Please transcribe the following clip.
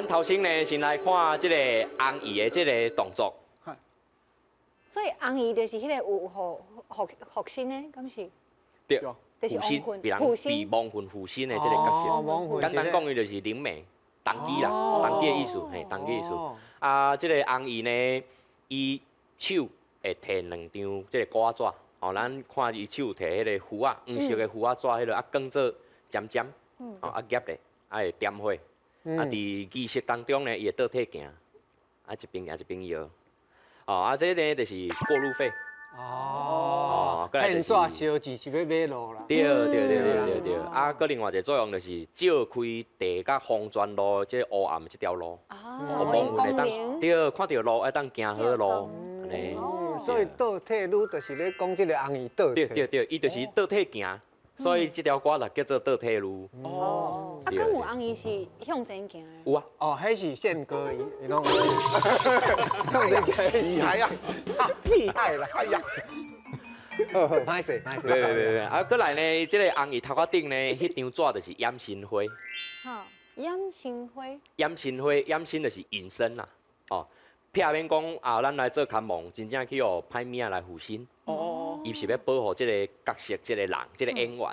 咱頭先呢，先來看這個紅衣的這個動作。所以紅衣就是彼個有予復復身的，敢是？對，就是附身，亡魂被人附身被亡魂附身的這個角色。亡魂。簡單講，伊就是靈媒、童乩啦，童乩的意思，嘿，童乩意思。啊，這個紅衣呢，伊手會提兩張這個歌仔紙，哦，咱看伊手提彼個符仔，黃色的符仔紙，彼個啊，捲做針針，哦，啊夾咧，啊會點火，啊佇儀式當中呢，伊會倒退行，啊一邊行一邊搖，哦，啊這個就是過路費。哦，騙紙燒錢是欲買路啦。對對對對對對，啊，閣另外一個作用就是照開地佮黃泉路這個烏暗這條路，哦，亡魂會當對，看著路會當行好路，按呢。所以倒退嚕就是咧講這個紅衣倒對對對，伊就是倒退行，所以這條歌就叫做倒退嚕。哦，啊，敢有紅衣是向前行的？有啊。哦，彼是憲哥伊攏向前行，厲害啊，厲害啦！哎呀，好好，歹勢歹勢。袂袂袂袂，啊，閣來呢，這個紅衣頭殼頂呢，彼張紙就是掩身花。哈，掩身花。掩身花，掩身就是隱身啦。哦，避免講啊，咱來做牽亡，真正去予歹物仔來附身。伊是欲保護這個角色、這個人、這個演員。